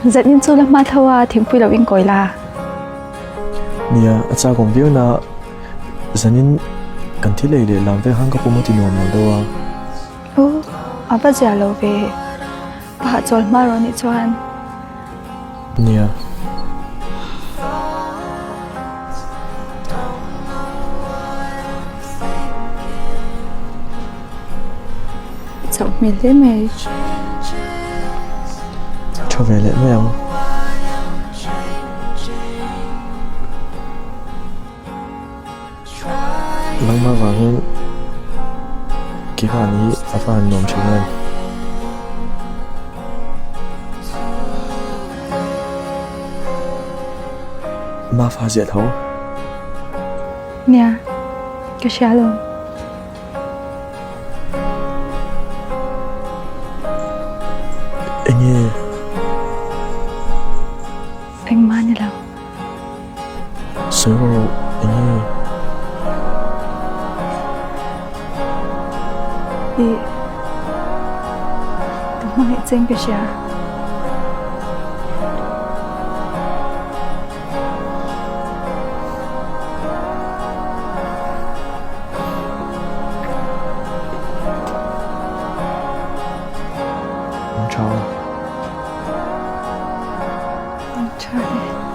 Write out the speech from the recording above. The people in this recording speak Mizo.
Zanin chu la hma tho a, thingpui lo in kawi la. Nia, a chak awm viau na, zanin kan thil ei leh lam vel khan ka pum a ti nuam lo deuh a. Aw, a va zia lo ve. Ka hahchawl hma rawh nih chuan. Nia. I chauh hmel hle mai. Tha ve leh mai ang. Nangmah vang hian keimah hi a va han nuam thin em. Mafa ziah tho. Nia, ka hria lo. Enge? Engmah ni lo. Sawi rawh enge? Ih, ka hmangaih cheng ka hria. Ang tha. Ang tha e.